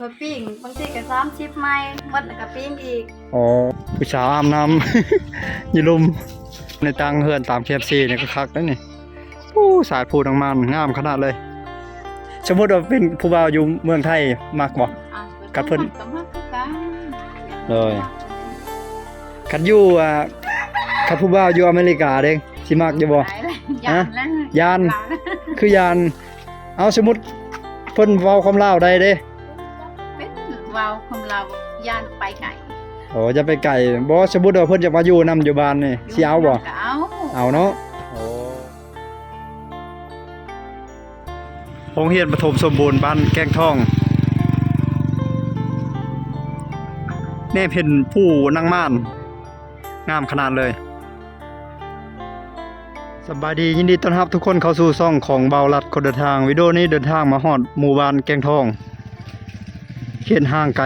ກໍປີ້ງ ບາງທີກໍສາມສິບໄມ້ ໝົດແລ້ວກໍປີ້ງອີກ. ອໍ ຜູ້ສາວອາບນ້ຳ ຢູ່ລຸ່ມ ໃນຕ່າງເຮືອນຕາມ ເຄ ເອັຟ ຊີ ນີ້ກໍຄັກເດ້ນີ້. ໂອ້ ສາຍພູນັງໝານ ງາມຂະໜາດເລີຍ. ສົມມຸດວ່າເປັນຜູ້ບ່າວຢູ່ເມືອງໄທ ມັກບໍ່? ອ່າ ກັບເພິ່ນ ກໍມັກຄືກັນ. ໂດຍ ຄັນຢູ່ ອ່າ ຄັນຜູ້ບ່າວຢູ່ອາເມລິກາເດ້ ຊິມັກຢູ່ບໍ່? ຢ້ານແຫຼະ ຢ້ານ ຄືຢ້ານ. ເອົາ ສົມມຸດເພິ່ນເວົ້າຄວາມລາວໄດ້ເດ້ ເປັນ ເວົ້າຄວາມລາວ ຢ້ານໄປໄກ. ໂອ້ ຢ່າໄປໄກ. ບໍ່ ສົມມຸດວ່າເພິ່ນຢາກມາຢູ່ນຳຢູ່ບ້ານນີ້ ຊິເອົາບໍ່? ກໍເອົາ ເອົາເນາະ. ໂອ້ ໂຮງຮຽນປະຖົມສົມບູນບ້ານແກ້ງທອງ ແນມເຫັນພູນັງໝານ ງາມຂະໜາດເລີຍ. ສະບາຍດີ ຍິນດີຕ້ອນຮັບທຸກຄົນເຂົ້າສູ່ຊ່ອງຂອງບ່າວລັດຄົນເດີນທາງ. ວິດີໂອນີ້ເດີນທາງມາຮອດໝູ່ບ້ານແກ້ງທອງ ເຂດຫ່າງໄກ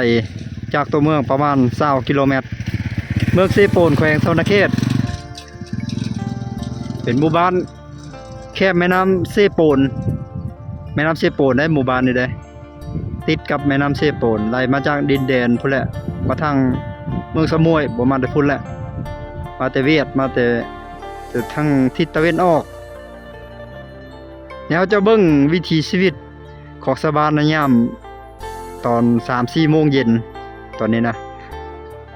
ຈາກຕົວເມືອງປະມານຊາວກິໂລແມັດ ເມືອງເຊໂປນ ແຂວງສະຫວັນນະເຂດ. ເປັນໝູ່ບ້ານແຄມແມ່ນ້ຳເຊໂປນ ແມ່ນ້ຳເຊໂປນໄດ້ ໝູ່ບ້ານນີ້ໄດ້ ຕິດກັບແມ່ນ້ຳເຊໂປນ ໄຫຼມາຈາກດິນແດນພຸ້ນແຫຼະ ມາທາງເມືອງສະໝ້ວຍ ບໍ່ມາແຕ່ພຸ້ນແຫຼະ ມາແຕ່ຫວຽດ ມາແຕ່ ແຕ່ທາງທິດຕາເວັນອອກ. ດຽວເຮົາຈະເບິ່ງວິຖີຊີວິດຂອງຊາວບ້ານໃນຍາມຕອນສາມສີ່ໂມງເຢັນຕອນນີ້ນະ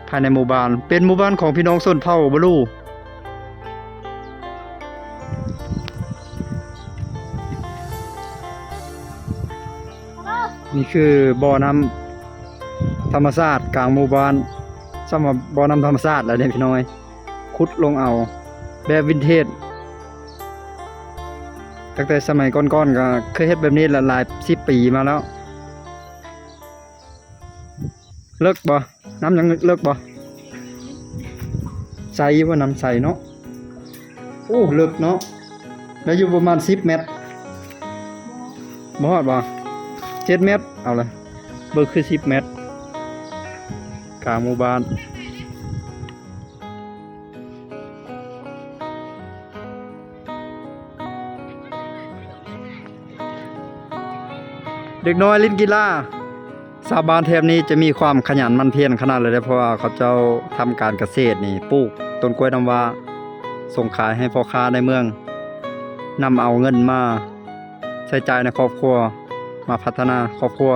ພາຍໃນໝູ່ບ້ານ ເປັນໝູ່ບ້ານຂອງພີ່ນ້ອງຊົນເຜົ່າບະລູ. ນີ້ຄືບໍ່ນ້ຳທຳມະຊາດກາງໝູ່ບ້ານ ສ່ຳວ່າບໍ່ນ້ຳທຳມະຊາດແລ້ວເດ້ພີ່ນ້ອງເອີຍ. ຂຸດລົງເອົາແບບວິນເທດ ຕັ້ງແຕ່ສະໄໝກ່ອນໆ ກໍເຄີຍເຮັດແບບນີ້ລະ ຫຼາຍສິບປີມາແລ້ວ. ເລິກບໍ່? ນ້ຳຍັງເລິກບໍ່? ໃສຢູ່ບໍ່? ນ້ຳໃສເນາະ. ໂອ້ ເລິກເນາະ ໄດ້ຢູ່ປະມານສິບແມັດ. ບໍ່ຮອດບໍ່? ເຈັດແມັດ. ເອົາລະ ເບິ່ງຄືສິບແມັດ ກາງໝູ່ບ້ານ. ເດັກນ້ອຍຫຼິ້ນກິລາ. ຊາວບ້ານແຖບນີ້ຈະມີຄວາມຂະຫຍັນໝັ່ນພຽນຂະໜາດເລີຍເດ້ ເພາະວ່າເຂົາເຈົ້າທຳການກະເສດນີ້ ປູກຕົ້ນກ້ວຍນ້ຳວ້າ ສົ່ງຂາຍໃຫ້ພໍ່ຄ້າໃນເມືອງ ນຳເອົາເງິນມາໃຊ້ຈ່າຍໃນຄອບຄົວ ມາພັດທະນາຄອບຄົວ.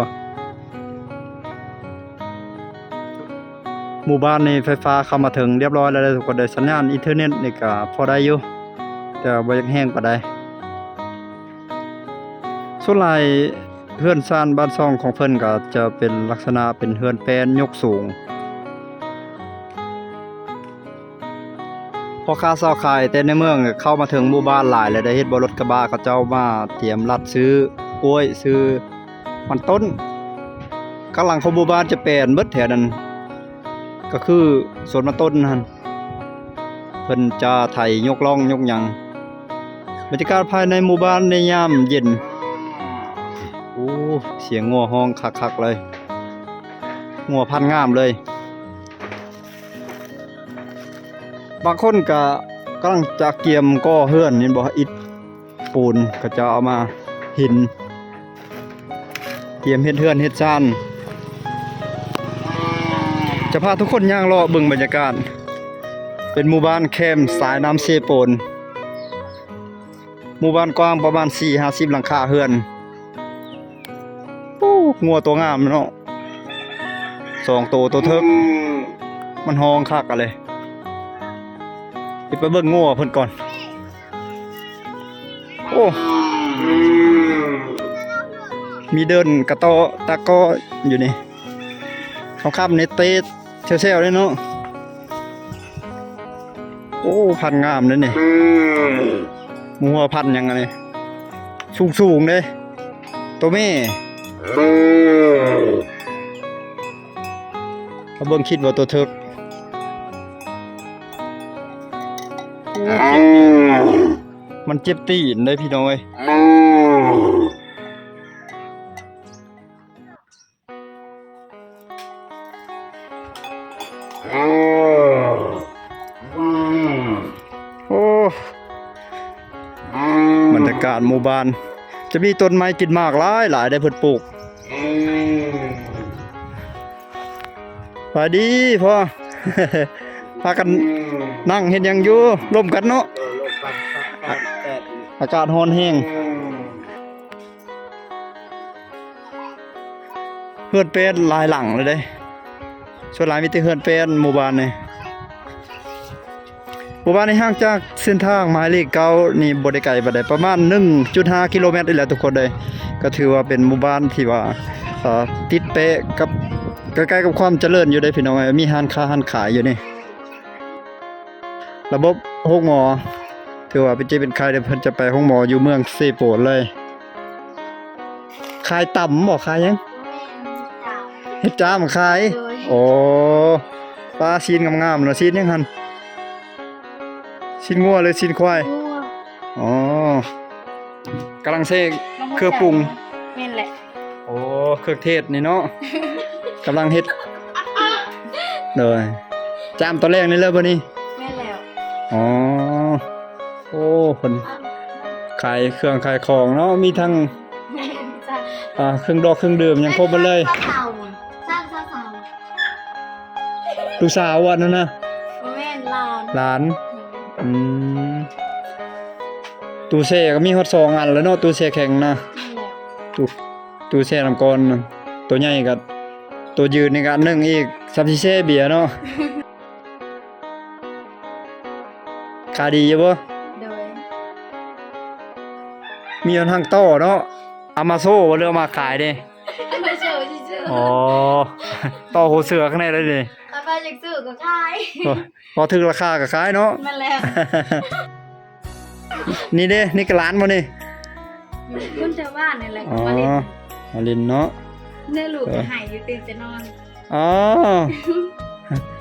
ໝູ່ບ້ານນີ້ໄຟຟ້າເຂົ້າມາເຖິງຮຽບຮ້ອຍແລ້ວເດ້ທຸກຄົນເດີ. ສັນຍານອິນເຕີເນັດນີ້ກໍພໍໄດ້ຢູ່ ແຕ່ວ່າບໍ່ຢາກແຮງປານໃດ. ສ່ວນຫຼາຍເຮືອນຊານບ້ານຊ່ອງຂອງເພິ່ນກໍຈະເປັນລັກສະນະເປັນເຮືອນແປ້ນຍົກສູງ. ພໍ່ຄ້າຊາວຂາຍແຕ່ໃນເມືອງເຂົ້າມາເຖິງໝູ່ບ້ານຫຼາຍແລ້ວ ໄດ້ເຫັນບໍ່? ລົດກະບະເຂົາເຈົ້າມາຕຽມລັດຊື້ກ້ວຍ ຊື້ມັນຕົ້ນ. ຂ້າງຫຼັງຂອງໝູ່ບ້ານຈະແປນເບິດແຖວນັ້ນ ກໍຄືສວນມັນຕົ້ນຫັ້ນ ເພິ່ນຈະໄຖຍົກລ່ອງຍົກຫຍັງ. ບັນຍາກາດພາຍໃນໝູ່ບ້ານໃນຍາມເຢັນ. ໂອ້ ສຽງງົວຮ້ອງຄັກໆເລີຍ ງົວພັນງາມເລີຍ. ບາງຄົນກະກຳລັງຈະກຽມກໍ່ເຮືອນ ເຫັນບໍ່? ອິດປູນ ເຂົາເຈົ້າເອົາມາ ຫີນ ກຽມເຮັດເຮືອນເຮັດຊານ. ຈະພາທຸກຄົນຍ່າງເລາະເບິ່ງບັນຍາກາດ ເປັນໝູ່ບ້ານແຄມສາຍນ້ຳເຊໂປນ. ໝູ່ບ້ານກວ້າງປະມານສີ່ຫ້າສິບຫຼັງຄາເຮືອນ. ໂອ້ ງົວຕົວງາມເນາະ ສອງໂຕ ໂຕເຖິກ ມັນຮ້ອງຄັກອະເລີຍ. ຊິໄປເບິ່ງງົວເພິ່ນກ່ອນ. ໂອ້ ມີເດີ່ນກະຕໍ້ຕາກໍຢູ່ນີ້. ຄ່ຳໆນີ້ເຕະແຊວໆເດ້ເນາະ. ໂອ້ ພັນງາມເດ້ນີ້. ບໍ່ຮູ້ວ່າພັນຫຍັງອັນນີ້ ສູງໆເດ້ ໂຕແມ່. ເຮົາເບິ່ງຄິດວ່າໂຕເຖິກ. ໂອ້ ມັນເຈັບຕີນເດ້ພີ່ນ້ອງເອີຍ. ໂອ້ ບັນຍາກາດໝູ່ບ້ານ ຈະມີຕົ້ນໄມ້ກິນໝາກຫຼາຍໆເດ້ ເພິ່ນປູກ. ສະບາຍດີພໍ່ ພາກັນນັ່ງເຮັດຫຍັງຢູ່ ລົມກັນເນາະ. ເອີ ລົມກັນ ອາກາດຮ້ອນແຮງ. ເຮືອນແປນຫຼາຍຫຼັງເລີຍເດ້ ສ່ວນຫຼາຍມີແຕ່ເຮືອນແປນໝູ່ບ້ານນີ້. ໝູ່ບ້ານນີ້ຫ່າງຈາກເສັ້ນທາງໝາຍເລກເກົ້ານີ້ບໍ່ໄດ້ໄກປານໃດ ປະມານໜຶ່ງຈຸດຫ້າກິໂລແມັດນີ້ແຫຼະທຸກຄົນເອີຍ. ກໍຖືວ່າເປັນໝູ່ບ້ານທີ່ວ່າ ເອີ ຕິດແປະກັບ ໃກ້ໆກັບຄວາມຈະເລີນຢູ່ເດ້ພີ່ນ້ອງເອີຍ ມີຮ້ານຄ້າຮ້ານຂາຍຢູ່ນີ້. ລະບົບໂຮງໝໍ ຖືວ່າເປັນເຈັບເປັນໄຂ້ເດ້ ເພິ່ນຈະໄປໂຮງໝໍຢູ່ເມືອງເຊໂປນເລີຍ. ຂາຍຕຳບໍ ຂາຍຫຍັງ? ເຮັດຈ້າມຂາຍ. ໂອ້ ປາ ຊີ້ນງາມໆເນາະ. ຊີ້ນຫຍັງຫັ້ນ? ຊີ້ນງົວ ຫຼື ຊີ້ນຄວາຍ? ອໍ ກຳລັງໃສ່ເຄື່ອງປຸງ. ແມ່ນແຫຼະ. ໂອ້ ເຄື່ອງເທດນີ້ເນາະ ກຳລັງເຮັດ. ໂດຍ ຈ້າມຕອນແລກນີ້ເລີຍບໍ່ນີ້? ແມ່ນແລ້ວ. ອໍ ໂອ້ ເພິ່ນຂາຍເຄື່ອງຂາຍຂອງເນາະ ມີທັງ ແມ່ນຈ້ະ ອ່າ ເຄື່ອງດອກເຄື່ອງດື່ມຫຍັງຄົບໝົດເລີຍ. ລູກສາວອັນນັ້ນນະ? ບໍ່ແມ່ນ ຫຼານ. ຫຼານ. ອືມ ຕູ້ແຊ່ກໍມີຮອດສອງອັນແລ້ວເນາະ ຕູ້ແຊ່ແຂງນະ. ແມ່ນແລ້ວ. ຕູ້ ຕູ້ແຊ່ນ້ຳກ້ອນ ໂຕໃຫຍ່ກໍ ໂຕຢືນນີ້ກໍອັນໜຶ່ງອີກ ສ່ຳຊິແຊ່ເບຍເນາະ. ຂາຍດີຢູ່ບໍ່? ໂດຍ ມີຮອດຫັ້ນຕໍ່ເນາະ. ເອົາມາໂຊບໍ່ ຫຼືເອົາມາຂາຍເດ້? ເອົາມາໂຊຊື່ໆ. ອໍ ຕໍ່ຫົວເສືອຂ້າງໃນໄດ້ເດ້. ຖ້າໃຜຢາກຊື້ກໍຂາຍ. ໂອ້ຍ ພໍຖືກລາຄາກໍຂາຍເນາະ. ແມ່ນແລ້ວ. ນີ້ເດ້ ນີ້ກໍຫຼານບໍ່ນີ້? ຄົນແຖວບ້ານນີ້ແຫຼະ. ອໍ ມາຫຼິ້ນ ມາຫຼິ້ນເນາະ. ເນື້ອລູກກໍໃຫ້ຢູ່ຕື່ນແຕ່ນອນ. ອໍ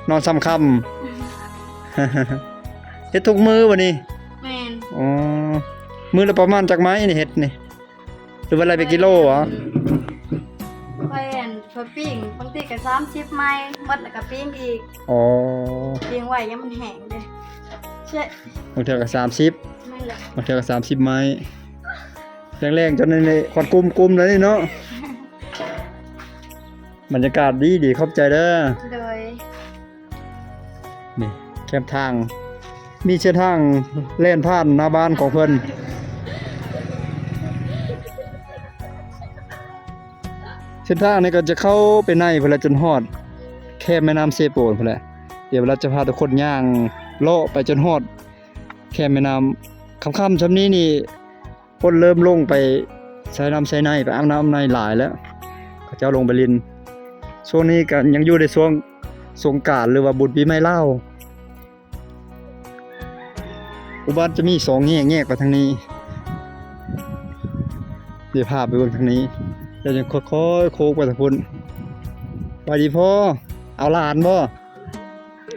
ນອນສ່ຳຄ່ຳ. ເຮັດທຸກມື້ບໍ່ນີ້? ແມ່ນ. ອໍ ມື້ລະປະມານຈັກໄມ້ນີ້ເຮັດນີ້? ຫຼືວ່າໄລ່ເປັນກິໂລຫວາ? ຂ້ອຍອັນ ຂ້ອຍປີ້ງ ບາງທີກໍສາມສິບໄມ້ ໝົດແລ້ວກໍປີ້ງອີກ. ອໍ ປີ້ງໄວ້ຍັງມັນແຫ້ງເດ້. ບາງເທື່ອກໍສາມສິບ. ແມ່ນແຫຼະ. ບາງເທື່ອກໍສາມສິບໄມ້. ແລງໆ ຈົນນີ້ຄວັນກຸ້ມໆ ແລ້ວນີ້ເນາະ. ບັນຍາກາດດີໆ ຂອບໃຈເດີ. ໂດຍ. ນີ້ແຄມທາງ ມີເສັ້ນທາງແລ່ນຜ່ານໜ້າບ້ານຂອງເພິ່ນ. ເສັ້ນທາງນີ້ກໍຈະເຂົ້າໄປໃນພຸ້ນແຫຼະ ຈົນຮອດແຄມແມ່ນ້ຳເຊໂປນພຸ້ນແຫຼະ. ດຽວເຮົາຈະພາທຸກຄົນຍ່າງເລາະໄປຈົນຮອດແຄມແມ່ນ້ຳ. ຄ່ຳໆ ຊ່ຳນີ້ນີ້ ຄົນເລີ່ມລົງໄປໃສ່ນ້ຳໃສ່ໃນ ໄປອາບນ້ຳອາບໃນຫຼາຍແລ້ວ ເຂົາເຈົ້າລົງໄປຫຼິ້ນ. ຊ່ວງນີ້ກໍຍັງຢູ່ໃນຊ່ວງສົງການ ຫຼືວ່າບຸນປີໃໝ່ລາວ. ໝູ່ບ້ານຈະມີສອງແຍກ ແຍກໄປທາງນີ້. ດຽວພາໄປເບິ່ງທາງນີ້ ແລ້ວຈັ່ງຄ່ອຍໆໂຄ້ງໄປທາງພຸ້ນ. ສະບາຍດີພໍ່ ເອົາຫຼານບໍ່?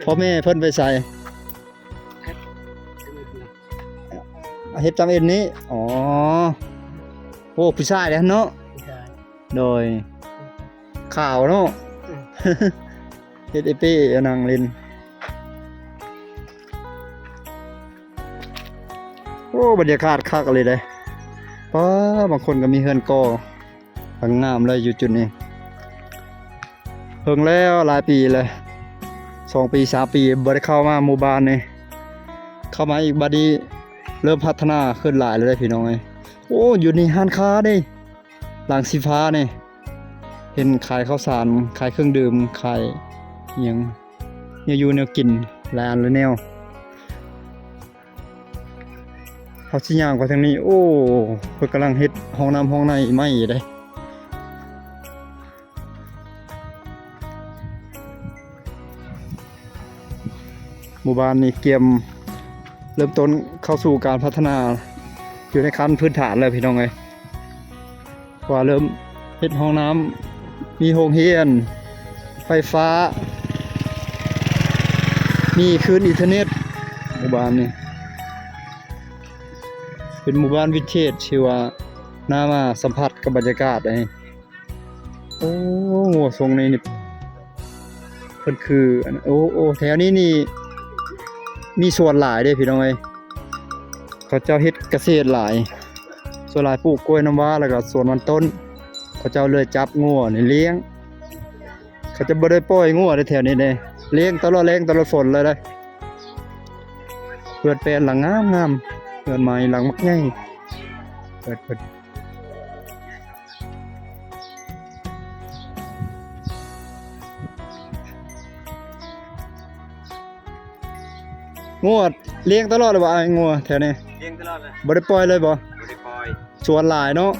ພໍ່ແມ່ເພິ່ນໄປໃສ? ເຮັດຕາມເອັນນີ້. ອໍ ໂອ້ ຜູ້ຊາຍເດ້ເນາະ. ຜູ້ຊາຍ. ໂດຍ ຂາວເນາະ. ອືມ ເຮັດເອເປ້ ນັ່ງຫຼິ້ນ. ໂອ້ ບັນຍາກາດຄັກອີ່ຫຼີເດ້. ປ້າ ບາງຄົນກໍມີເຮືອນກໍ່ ຫາງງາມເລີຍຢູ່ຈຸດນີ້. ເພິ່ງແລ້ວຫຼາຍປີແລ້ວ ສອງປີ ສາມປີ ບໍ່ໄດ້ເຂົ້າມາໝູ່ບ້ານນີ້. ເຂົ້າມາອີກບັດນີ້ ເລີ່ມພັດທະນາຂຶ້ນຫຼາຍແລ້ວເດ້ພີ່ນ້ອງເອີຍ. ໂອ້ ຢູ່ນີ້ຮ້ານຄ້າເດ້ ຫຼັງສີຟ້ານີ້ ເຫັນຂາຍເຂົ້າສານ ຂາຍເຄື່ອງດື່ມ ຂາຍອີ່ຫຍັງ ແນວຢູ່ແນວກິນ ຫຼາຍອັນຫຼາຍແນວ. ເຮົາຊິຍ່າງໄປທາງນີ້. ໂອ້ ເພິ່ນກຳລັງເຮັດຫ້ອງນ້ຳຫ້ອງໃນໃໝ່ເດ້. ໝູ່ບ້ານນີ້ກຽມເລີ່ມຕົ້ນເຂົ້າສູ່ການພັດທະນາ ຢູ່ໃນຂັ້ນພື້ນຖານແລ້ວພີ່ນ້ອງເອີຍ. ວ່າເລີ່ມເຮັດຫ້ອງນ້ຳ ມີໂຮງຮຽນ ໄຟຟ້າ ມີຄື້ນອິນເຕີເນັດ. ໝູ່ບ້ານນີ້ເປັນໝູ່ບ້ານວິນເທດ ທີ່ວ່າໜ້າມາສຳຜັດກັບບັນຍາກາດ. ໂອ້ ງົວຊົງນີ້ນີ້ ເພິ່ນຄືອັນ ໂອ້ ໂອ້ ແຖວນີ້ນີ້ມີສວນຫຼາຍເດ້ພີ່ນ້ອງເອີຍ. ເຂົາເຈົ້າເຮັດກະເສດຫຼາຍ ສ່ວນຫຼາຍປູກກ້ວຍນ້ຳວ້າ ແລ້ວກໍສວນມັນຕົ້ນ. ເຂົາເຈົ້າເລີຍຈັບງົວນີ້ລ້ຽງ. ເຂົາຈະບໍ່ໄດ້ປ່ອຍງົວໃນແຖວນີ້ເດ້ ລ້ຽງຕະຫຼອດແລ້ງຕະຫຼອດຝົນເລີຍເດ້. ເຮືອນແປນຫຼັງງາມໆ ເຮືອນໃໝ່ຫຼັງບັກໃຫຍ່ ເປີດເພິ່ນ. ງົວລ້ຽງຕະຫຼອດເລີຍບໍ່ອ້າຍ? ງົວແຖວນີ້ລ້ຽງຕະຫຼອດເລີຍ ບໍ່ໄດ້ປ່ອຍເລີຍບໍ່? ບໍ່ໄດ້ປ່ອຍ ສວນຫຼາຍເນາະ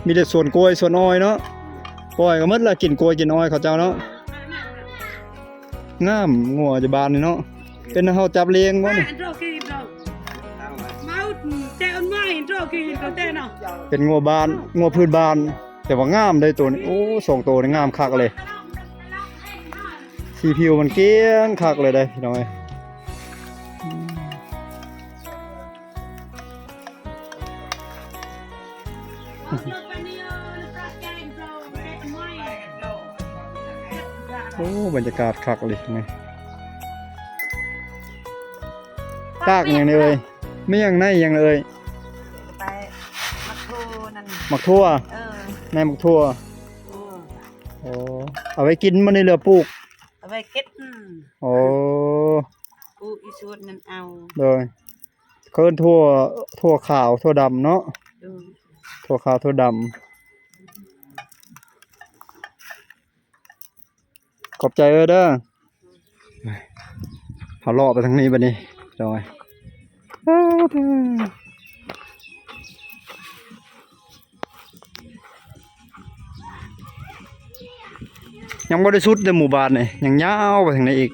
ມີແຕ່ສວນກ້ວຍສວນອ້ອຍເນາະ. ປ່ອຍກໍໝົດລະ ກິນກ້ວຍກິນອ້ອຍເຂົາເຈົ້າເນາະ. ງາມງົວຢູ່ບ້ານນີ້ເນາະ. ເປັນເຮົາຈັບລ້ຽງບໍ່ນີ້? ເປັນງົວບ້ານ ງົວພື້ນບ້ານ ແຕ່ວ່າງາມເດ້ໂຕນີ້. ໂອ້ ສອງໂຕນີ້ງາມຄັກເລີຍ ສີຜິວມັນກ້ຽງຄັກເລີຍເດ້ພີ່ນ້ອງເອີຍ. ໂອ້ ບັນຍາກາດຄັກເລີຍນີ້. ຕາກຫຍັງນີ້ເອີຍ? ແມ່ນຫຍັງ ໃນຫຍັງເອີຍ? ໄປໝາກຖົ່ວນັ້ນ ໝາກຖົ່ວ. ເອີ ໃນໝາກຖົ່ວ. ເອີ ໂອ້ ເອົາໄວ້ກິນບໍ່ນີ້ ຫຼືປູກ? ເອົາໄວ້ເກັບ. ໂອ້ ປູກອີ່ສ່ວນນັ້ນເອົາ. ໂດຍ ເອີ້ນຖົ່ວ ຖົ່ວຂາວຖົ່ວດຳເນາະ. ໂດຍ ຖົ່ວຂາວຖົ່ວດຳ. ຂອບໃຈເອີຍເດີ. ເຮົາເລາະໄປທາງນີ້ບັດນີ້ ໂດຍ ຍັງບໍ່ໄດ້ສຸດເດ້ໝູ່ບ້ານນີ້ ຍັງຍາວໄປທາງໃນອີກ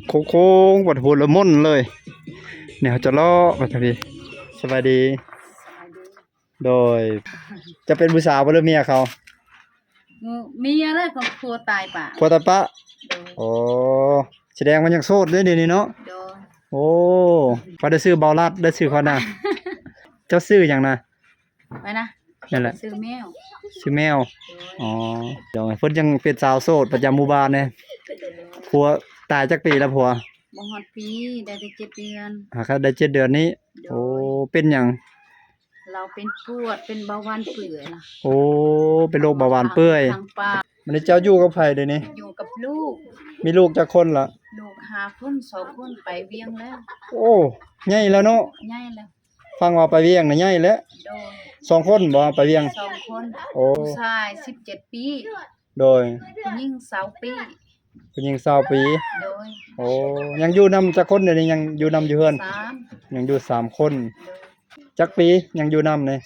ໂຄ້ງໆ ໄປພຸ້ນລະມົນເລີຍ. ນີ້ເຮົາຈະເລາະໄປທາງນີ້. ສະບາຍດີ. ໂດຍ ຈະເປັນຜູ້ສາວບໍ່ ຫຼືເມຍເຂົາ? ເມຍແຫຼະ ເຂົາຜົວຕາຍປະ ຜົວຕາຍປະ. ໂດຍ ໂອ້ ສະແດງວ່າຍັງໂສດເດ້ດຽວນີ້ເນາະ. ໂດຍ ໂອ້ ຂ້ອຍໄດ້ຊື່ເບົາລັດ ໄດ້ຊື່ຂ້ອຍນະ. ເຈົ້າຊື່ຫຍັງນະ? ໄປນະ ນັ້ນແຫຼະ ຊື່ແມວ ຊື່ແມວ. ໂດຍ ອໍ ເພິ່ນຍັງເປັນສາວໂສດປະຈຳໝູ່ບ້ານເດ້. ໂດຍ ຜົວຕາຍຈັກປີແລ້ວຜົວ? ບໍ່ຮອດປີ ໄດ້ແຕ່ເຈັດເດືອນ. ຫາກະໄດ້ເຈັດເດືອນນີ້. ໂດຍ ໂອ້ ເປັນຫຍັງ? ລາວເປັນປວດ ເປັນເບົາຫວານເປື່ອຍລະ. ໂອ້ ເປັນໂລກເບົາຫວານເປື່ອຍ. ທາງປາກ. ບັດນີ້ເຈົ້າຢູ່ກັບໃຜດຽວນີ້? ຢູ່ກັບລູກ. ມີລູກຈັກຄົນລະ? ລູກຫ້າຄົນ ສອງຄົນໄປວຽງແລ້ວ. ໂອ້ ໃຫຍ່ແລ້ວເນາະ. ໃຫຍ່ແລ້ວ ຟັງວ່າໄປວຽງນະໃຫຍ່ແລ້ວ. ໂດຍ ສອງຄົນບໍ່ໄປວຽງ? ສອງຄົນ. ໂອ້ ຜູ້ຊາຍສິບເຈັດປີ. ໂດຍ ຜູ້ຍິງຊາວປີ. ຜູ້ຍິງຊາວປີ. ໂດຍ ໂອ້ ຍັງຢູ່ນຳຈັກຄົນດຽວນີ້? ຍັງຢູ່ນຳຢູ່ເຮືອນ? ສາມ. ຍັງຢູ່ສາມຄົນ. ໂດຍ ຈັກປີຍັງຢູ່ນຳນີ້?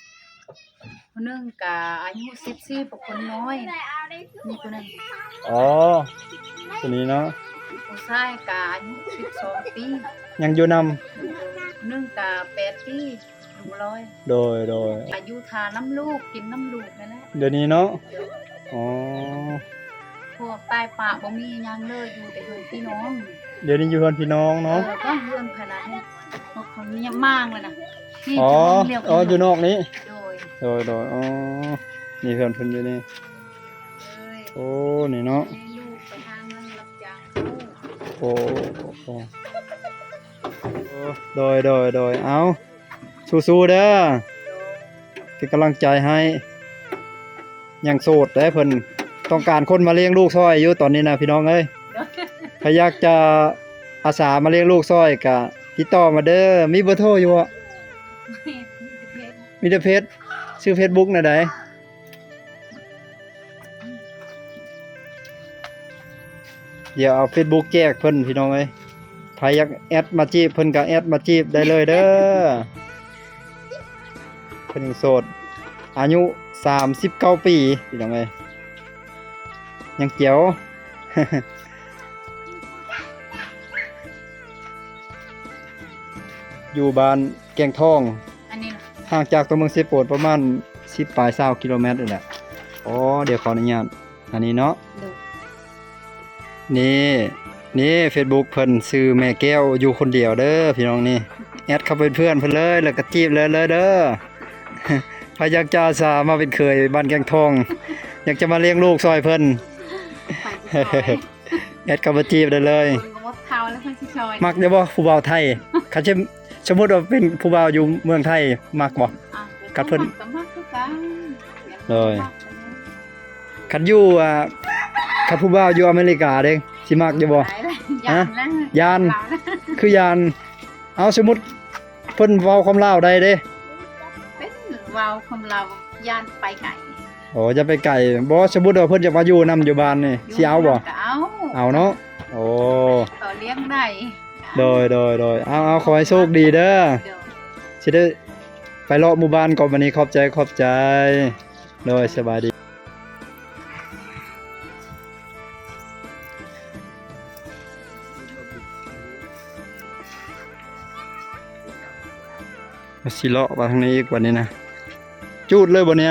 ຜູ້ໜຶ່ງກະອາຍຸສິບສີ່ ຜູ້ຄົນນ້ອຍ ມີຜູ້ໜຶ່ງ. ອໍ ຜູ້ນີ້ເນາະ. ຜູ້ຊາຍກະອາຍຸສິບສອງປີ ຍັງຢູ່ນຳ. ຜູ້ໜຶ່ງກະແປດປີ. ໂດຍ ໂດຍ ອາຍຸຖ້ານຳລູກ ກິນນຳລູກນັ້ນແຫຼະ ດຽວນີ້ເນາະ. ໂດຍ ອໍ ພວກຕາຍປະບໍ່ມີຫຍັງເລີຍ ຢູ່ແຕ່ເຮືອນພີ່ນ້ອງ. ດຽວນີ້ຢູ່ເຮືອນພີ່ນ້ອງເນາະ. ເອີ ກໍເຮືອນພະນັກ ພວກເຂົາມີຫຍັງມາງແລ້ວນະ. ອໍ ຢູ່ນອກນີ້. ໂດຍ ໂດຍ ອໍ ນີ້ເຮືອນເພິ່ນຢູ່ນີ້. ໂອ້ ນີ້ເນາະ. ໂອ້ ໂດຍ ໂດຍ ໂດຍ ເອົາ ສູ້ໆເດີ ເປັນກຳລັງໃຈໃຫ້. ຍັງໂສດເດ້ ເພິ່ນຕ້ອງການຄົນມາລ້ຽງລູກຊ່ອຍຢູ່ຕອນນີ້ນະພີ່ນ້ອງເອີຍ. ໃຜຢາກຈະອາສາມາລ້ຽງລູກຊ່ອຍກະຕິດຕໍ່ມາເດີ. ມີເບີໂທຢູ່ບໍ່? ມີແຕ່ເຟສ. ຊື່ເຟສບຸກແນວໃດ? ດຽວເອົາເຟສບຸກແຈກເພິ່ນພີ່ນ້ອງເອີຍ. ໃຜຢາກແອັດມາຈີບເພິ່ນກະແອັດມາຈີບໄດ້ເລີຍເດີ. ເພິ່ນຍັງໂສດ ອາຍຸສາມສິບເກົ້າປີພີ່ນ້ອງເອີຍ ຍັງແຈວ. ຢູ່ບ້ານແກ້ງທອງ ອັນນີ້ນະ ຫ່າງຈາກຕົວເມືອງເຊໂປນປະມານສິບປາຍຊາວກິໂລແມັດນີ້ແຫຼະ. ອໍ ດຽວຂໍອະນຸຍາດ ອັນນີ້ເນາະ. ໂດຍ ນີ້ ນີ້ເຟສບຸກເພິ່ນ ຊື່ແມ່ແກ້ວ ຢູ່ຄົນດຽວເດີພີ່ນ້ອງນີ້. ແອັດເຂົ້າເປັນເພື່ອນເພິ່ນເລີຍ ແລ້ວກໍຈີບເລີຍເດີ. ໃຜຢາກຈະອາສາມາເປັນເຂີຍບ້ານແກ້ງທອງ ຢາກຈະມາລ້ຽງລູກຊ່ອຍເພິ່ນ ແອັດເຂົ້າມາຈີບໄດ້ເລີຍ. ມັກຢູ່ບໍ່ຜູ້ບ່າວໄທ? ຄັນ ສົມມຸດວ່າເປັນຜູ້ບ່າວຢູ່ເມືອງໄທ ມັກບໍ່? ກັບເພິ່ນ ມັກກໍມັກຄືກັນ. ໂດຍ ຄັນຢູ່ ອ່າ ຄັນຜູ້ບ່າວຢູ່ອາເມລິກາເດ້ ຊິມັກຢູ່ບໍ່? ຢ້ານແຫຼະ ຮະ? ຢ້ານ ຢ້ານ ຄືຢ້ານ. ເອົາ ສົມມຸດເພິ່ນເວົ້າຄວາມລາວໄດ້ເດ້ ເປັນເວົ້າຄວາມລາວ ຢ້ານໄປໄກ. ໂອ້ ຢ່າໄປໄກ. ບໍ່ ສົມມຸດວ່າເພິ່ນຢາກມາຢູ່ນຳຢູ່ບ້ານນີ້ ຢູ່ ຊິເອົາບໍ່? ນຳກໍເອົາ ເອົາເນາະ. ໂອ້ ກໍລ້ຽງໄດ້. ໂດຍ ໂດຍ ໂດຍ ເອົາ ເອົາ ຂໍໃຫ້ໂຊກດີເດີ ໂດຍ ຊິໄດ້ໄປເລາະໝູ່ບ້ານກ່ອນບັດນີ້. ຂອບໃຈ ຂອບໃຈ. ໂດຍ ສະບາຍດີ. ຊິເລາະໄປທາງນີ້ອີກບັດນີ້ນະ. ຈູດເລີຍບໍ່ນີ້?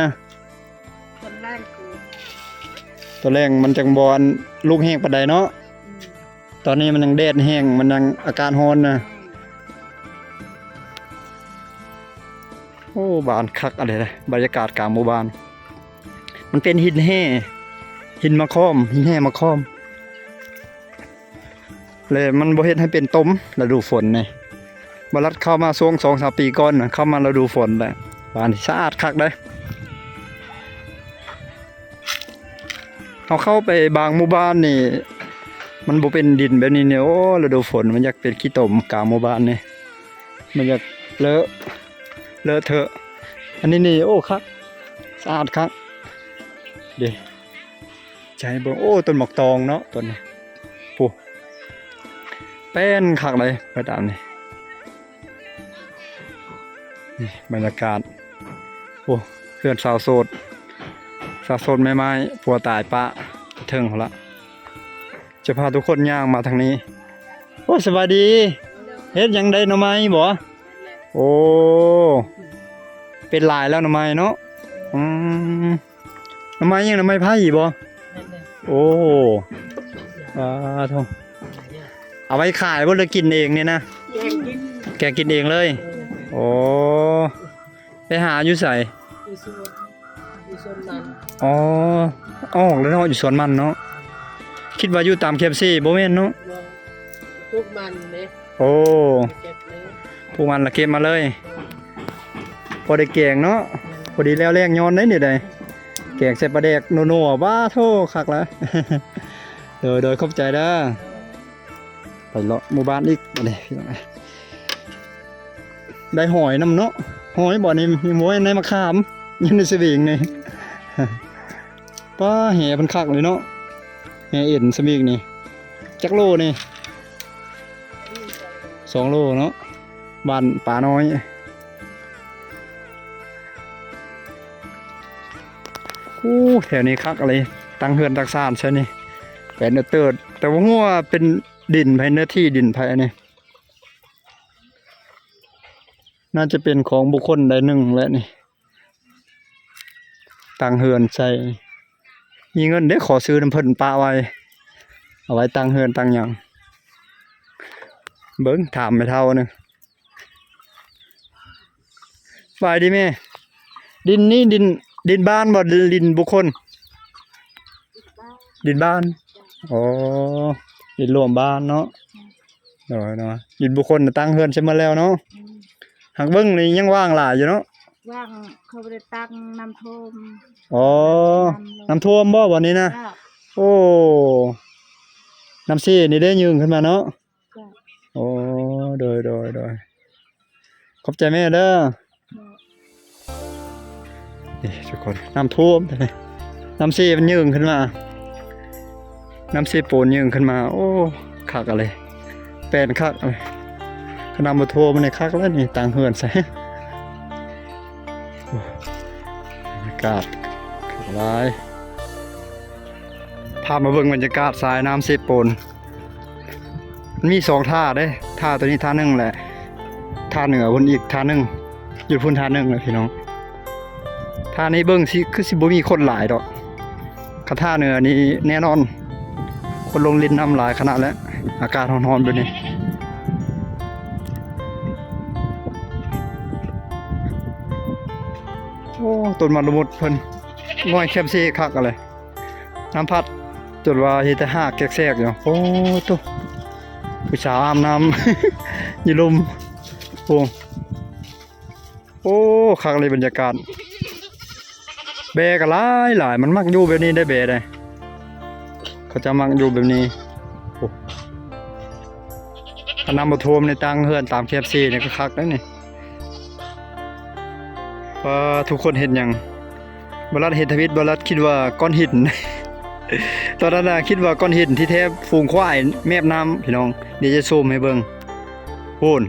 ຕອນແລງ ຕອນແລງມັນຈັ່ງບໍ່ ອັນ ລຸກແຮງປານໃດເນາະ. ອືມ ຕອນນີ້ມັນຍັງແດດແຮງ ມັນຍັງອາກາດຮ້ອນນະ. ໂອ້ ບ້ານຄັກອີ່ຫຼີເດ້ ບັນຍາກາດກາງໝູ່ບ້ານ. ມັນເປັນຫີນແຮ່ ຫີນມະຄອມ ຫີນແຮ່ມະຄອມ ແລະ ມັນບໍ່ເຮັດໃຫ້ເປັນຕົມລະດູຝົນນີ້. ບໍ່ລັດເຂົ້າມາຊ່ວງສອງສາມປີກ່ອນນະ ເຂົ້າມາລະດູຝົນແລ້ວ ບ້ານນີ້ສະອາດຄັກເດ້. ເຮົາເຂົ້າໄປບາງໝູ່ບ້ານນີ້ ມັນບໍ່ເປັນດິນແບບນີ້ນີ້. ໂອ້ ລະດູຝົນມັນຢາກເປັນຂີ້ຕົມກາງໝູ່ບ້ານນີ້ ມັນຢາກເລາະ ເລາະເທາະ. ອັນນີ້ນີ້ ໂອ້ ຄັກ ສະອາດຄັກເດ້. ຈະໃຫ້ເບິ່ງ ໂອ້ ຕົ້ນໝາກຕອງເນາະ ຕົ້ນນີ້ ໂອ້ ແປ້ນຄັກເລີຍ ໄປຕາມນີ້. ນີ້ບັນຍາກາດ ໂອ້ ເຮືອນສາວໂສດ ສາວໂສດໃໝ່ໆ ຜົວຕາຍປະເທິງພຸ້ນລະ. ຈະພາທຸກຄົນຍ່າງມາທາງນີ້. ໂອ້ ສະບາຍດີ. ເຮັດຫຍັງໄດ້ໜໍ່ໄມ້ບໍ? ໂອ້ ເປັນຫຼາຍແລ້ວໜໍ່ໄມ້ເນາະ. ອືມ ໜໍ່ໄມ້ຫຍັງ ໜໍ່ໄມ້ໄຜ່ບໍ? ແມ່ນແຫຼະ. ໂອ້ ສາທຸ. ເອົາໄວ້ຂາຍບໍ່ ຫຼືກິນເອງນີ້ນະ? ແກງກິນ ແກງກິນເອງເລີຍ. ໂອ້ ໄປຫາຢູ່ໃສ? ຢູ່ສວນ ຢູ່ສວນມັນ. ອໍ ອອກແລ້ວເນາະ ຢູ່ສວນມັນເນາະ. ຄິດວ່າຢູ່ຕາມແຄມເຊ ບໍ່ແມ່ນເນາະ? ບໍ່ ປູກມັນເດ້. ໂອ້ ເກັບເລີຍ ປູກມັນລະເກັບມາເລີຍ ພໍໄດ້ແກງເນາະ. ແມ່ນ ພໍດີແລ້ວແລ້ງຍ້ອນໄດ້ນີ້ໄດ໋ ແກງໃສ່ປາແດກນົວໆ. ວ້າໂທ້ ຄັກຫຼາຍ. ໂດຍ ໂດຍ ຂອບໃຈເດີ. ໄປເລາະໝູ່ບ້ານອີກບັດນີ້ພີ່ນ້ອງ. ໄດ້ຫອຍນຳເນາະ. ຫອຍບໍ່ນີ້? ໂອ້ຍ ໃນມະຂາມ ຢູ່ໃນສະວິງນີ້. ປ້າ ແຫເພິ່ນຄັກເລີຍເນາະ ແຫເອັນສະມິກນີ້. ຈັກໂລນີ້? ສອງໂລເນາະ ບ້ານປານ້ອຍ. ໂອ້ ແຖວນີ້ຄັກອີ່ຫຼີ ຕັ້ງເຮືອນຕັ້ງຊານໃສ່ນີ້ ແປນເຕີດ ແຕ່ບໍ່ຮູ້ວ່າເປັນດິນໃຜ ເນື້ອທີ່ດິນໃຜອັນນີ້. ໜ້າຈະເປັນຂອງບຸກຄົນໃດໜຶ່ງແຫຼະນີ້ ຕັ້ງເຮືອນໃສ່. ມີເງິນເດ້ ຂໍຊື້ນຳເພິ່ນປະໄວ້ ເອົາໄວ້ຕັ້ງເຮືອນຕັ້ງຫຍັງ. ເບິ່ງ ຖາມແມ່ເຖົ້າໜຶ່ງ. ສະບາຍດີແມ່. ດິນນີ້ດິນ ດິນບ້ານບໍ່ ຫຼືດິນບຸກຄົນ? ດິນບ້ານ. ອໍ ດິນລວມບ້ານເນາະ. ໂດຍ ເນາະ ດິນບຸກຄົນຕັ້ງເຮືອນໃສ່ໝົດແລ້ວເນາະ. ອືມ ຫາກເບິ່ງນີ້ຍັງວ່າງຫຼາຍຢູ່ເນາະ. ວ່າງ ເຂົາບໍ່ໄດ້ຕັ້ງ ນ້ຳຖ້ວມ. ອໍ ນ້ຳຖ້ວມບໍ່ ບ່ອນນີ້ນະ? ເຈົ້າ. ໂອ້ ນ້ຳເຊນີ້ໄດ້ຍື່ນຂຶ້ນມາເນາະ. ເຈົ້າ. ໂອ້ ໂດຍ ໂດຍ ໂດຍ ຂອບໃຈແມ່ເດີ. ນີ້ທຸກຄົນ ນ້ຳຖ້ວມ ນ້ຳເຊມັນຍື່ນຂຶ້ນມາ ນ້ຳເຊໂປນຍື່ນຂຶ້ນມາ. ໂອ້ ຄັກອີ່ຫຼີ ແປນຄັກອີ່ຫຼີ. ຄັນນ້ຳບໍ່ຖ້ວມມັນນີ້ຄັກແລ້ວນີ້ ຕັ້ງເຮືອນໃສ່. ໂອ້ ບັນຍາກາດຄັກຫຼາຍ. ພາມາເບິ່ງບັນຍາກາດສາຍນ້ຳເຊໂປນ. ມັນມີສອງທ່າເດ້ ທ່າໂຕນີ້ທ່າໜຶ່ງແຫຼະ ທ່າເໜືອພຸ້ນອີກທ່າໜຶ່ງ ຢູ່ພຸ້ນທ່າໜຶ່ງແຫຼະພີ່ນ້ອງ. ທ່ານີ້ເບິ່ງຊິ ຄືຊິບໍ່ມີຄົນຫຼາຍດອກ ຄັນທ່າເໜືອນີ້ແນ່ນອນ ຄົນລົງຫຼິ້ນນ້ຳຫຼາຍຂະໜາດແຫຼະ ອາກາດຮ້ອນໆແບບນີ້. ໂອ້ ຕົ້ນມະລະມຸດເພິ່ນ ງອຍແຄມເຊຄັກອີ່ຫຼີ. ນ້ຳພັດຈົນວ່າເຮັດໃຫ້ຮາກແຕກແສກຢູ່. ໂອ້ໂຕ ຜູ້ສາວອາບນ້ຳຢູ່ລຸ່ມ. ໂອ້ ໂອ້ ຄັກເລີຍບັນຍາກາດ. ແບ້ກໍຫຼາຍໆ ມັນມັກຢູ່ແບບນີ້ໄດ໋ ແບ້ໄດ໋ ເຂົາເຈົ້າມັກຢູ່ແບບນີ້. ໂອ້ ຄັນນ້ຳບໍ່ຖ້ວມໃນຕ່າງເຮືອນຕາມແຄມເຊນີ້ກໍຄັກໄດ໋ນີ້. ວ່າທຸກຄົນເຮັດຫຍັງ? ບໍ່ລັດເຫັນທຳອິດ ບໍ່ລັດຄິດວ່າກ້ອນຫີນ. ຕອນນັ້ນນະຄິດວ່າກ້ອນຫີນ ທີ່ແທ້ຝູງຄວາຍແມບນ້ຳ ພີ່ນ້ອງ. ດຽວຈະຊູມໃຫ້ເບິ່ງ ພຸ້ນ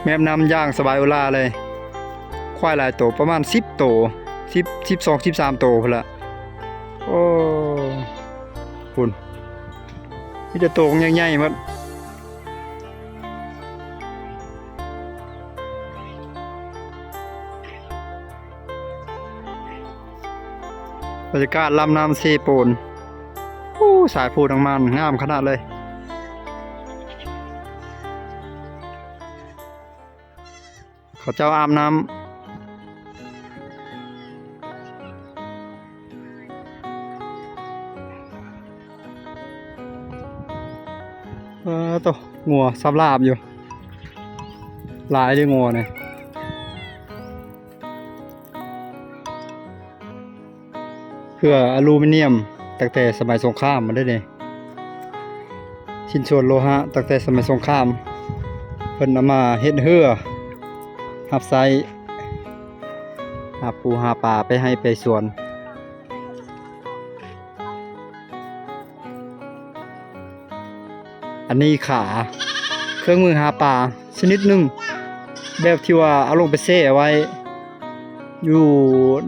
ແມບນ້ຳຢ່າງສະບາຍອຸລາເລີຍ. ຄວາຍຫຼາຍໂຕ ປະມານສິບໂຕ ສິບ ສິບສອງ ສິບສາມໂຕພຸ້ນລະ. ໂອ້ ພຸ້ນ ມີແຕ່ໂຕໃຫຍ່ໆໝົດ. ບັນຍາກາດລຳນ້ຳເຊໂປນ. ໂອ້ ສາຍພູທາງມານງາມຂະໜາດເລີຍ. ເຂົາເຈົ້າອາບນ້ຳ. ປາໂຕ ງົວສັບລາບຢູ່ ຫຼາຍເດ້ງົວນີ້. ເຄືອອາລູມິນນຽມຕັ້ງແຕ່ສະໄໝສົງຄາມມາເດ້ນີ້. ຊິ້ນສ່ວນໂລຫະຕັ້ງແຕ່ສະໄໝສົງຄາມ ເພິ່ນເອົາມາເຮັດເຮືອຮັບໃຊ້ ຫາປູຫາປາໄປໄຮ່ໄປສວນ. ອັນນີ້ຂາ ເຄື່ອງມືຫາປາຊະນິດໜຶ່ງ ແບບທີ່ວ່າເອົາລົງໄປແຊ່ໄວ້ຢູ່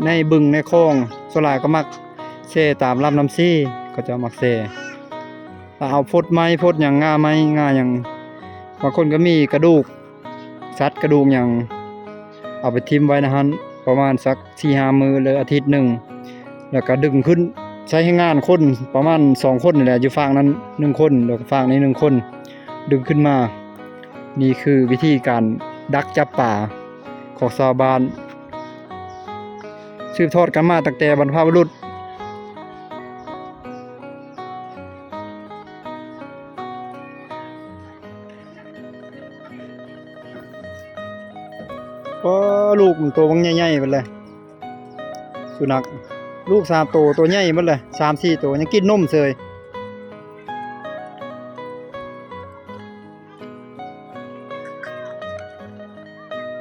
ໃນບຶງໃນຄອງ. ສ່ວນຫຼາຍກໍມັກແຊ່ຕາມລຳນ້ຳຊີ ເຂົາເຈົ້າມັກແຊ່ ແລ້ວເອົາຟົດໄມ້ຟົດຫຍັງ ງ່າໄມ້ງ່າຫຍັງ. ບາງຄົນກໍມີກະດູກສັດກະດູກຫຍັງ ເອົາໄປຖິ້ມໄວ້ໃນຫັ້ນປະມານສັກສີ່ຫ້າມື້ ຫຼືອາທິດໜຶ່ງ ແລ້ວກໍດຶງຂຶ້ນ ໃຊ້ແຮງງານຄົນປະມານສອງຄົນນີ້ແຫຼະ ຢູ່ຟາກນັ້ນໜຶ່ງຄົນ ແລ້ວກໍຟາກນີ້ໜຶ່ງຄົນ ດຶງຂຶ້ນມາ. ນີ້ຄືວິທີການດັກຈັບປາຂອງຊາວບ້ານ ສືບທອດກັນມາຕັ້ງແຕ່ບັນພະບຸລຸດ. ໂອ້ ລູກມັນໂຕບັກໃຫຍ່ໆເບິດເລີຍ ສຸນັກ ລູກສາມໂຕ ໂຕໃຫຍ່ເບິດເລີຍ ສາມສີ່ໂຕ ຍັງກິນນົມເສີຍ.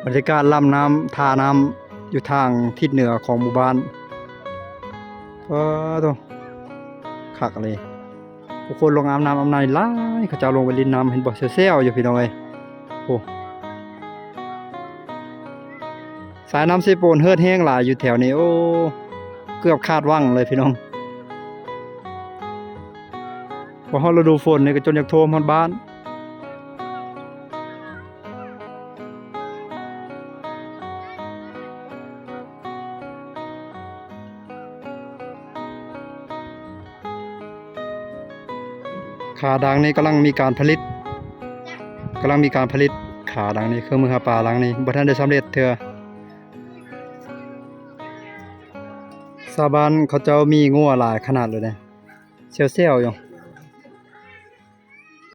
ບັນຍາກາດລຳນ້ຳ ທ່ານ້ຳ ຢູ່ທາງທິດເໜືອຂອງໝູ່ບ້ານ. ປາໂຕ ຄັກອີ່ຫຼີ ຜູ້ຄົນລົງອາບນ້ຳອາບໃນຫຼາຍ ເຂົາເຈົ້າລົງໄປຫຼິ້ນນ້ຳ ເຫັນບໍ່ ແຊວໆຢູ່ ພີ່ນ້ອງເອີຍ. ໂອ້ ສາຍນ້ຳເຊໂປນເຮີດແຮງຫຼາຍຢູ່ແຖວນີ້ ໂອ້ ເກືອບຂາດວັງເລີຍ ພີ່ນ້ອງ. ພໍຮອດລະດູຝົນນີ້ກໍຈົນຢາກຖ້ວມຮອດບ້ານ. ຂາດັງນີ້ກຳລັງມີການຜະລິດ ກຳລັງມີການຜະລິດ ຂາດັງນີ້ ເຄື່ອງມືຫາປາຫຼັງນີ້ ບໍ່ທັນໄດ້ສຳເລັດເທື່ອ. ຊາວບ້ານເຂົາເຈົ້າມີງົວຫຼາຍຂະໜາດເລີຍເດ້ ແຊວໆຢູ່.